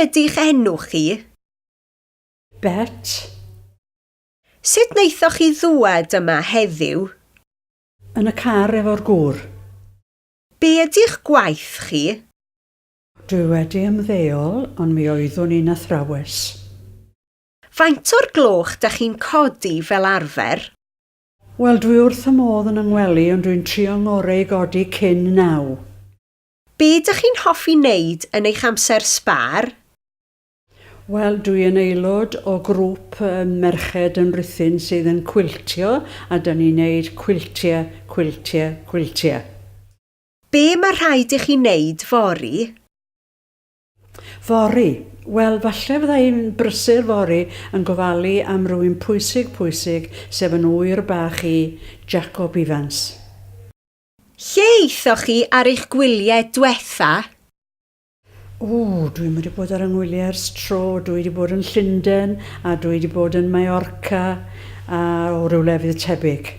ydy'ch enw chi? Bet. Sut wnaethoch chi ddŵad yma heddiw? Yn y car efo'r gŵr. Be ydy'ch gwaith chi? Dwi wedi ymddeol, ond mi oeddwn i'n athrawes. Faint o'r gloch dach chi'n codi fel arfer? Wel, dwi wrth 'y modd yn 'y ngwely, ond dwi'n trio 'ngore i godi cyn naw. Be dych chi'n hoffi wneud yn eich amser sbâr? Wel, dwi yn aelod o grŵp merched yn Rhuthun sydd yn cwiltio, a 'dan ni'n neud cwiltiau, cwiltiau, cwiltiau. Be mae rhaid i chi wneud fory? Fory? Wel, falle fydda i'n brysur fory yn gofalu am rywun pwysig, pwysig, sef yn ŵyr bach i, Jacob Ifans. Lle aethoch chi ar eich gwyliau dwetha? O, dwi'm wedi bod ar 'y ngwyliau ers tro. Dwi wedi bod yn Llundain a dwi wedi bod yn Mallorca a o ryw lefydd tebyg.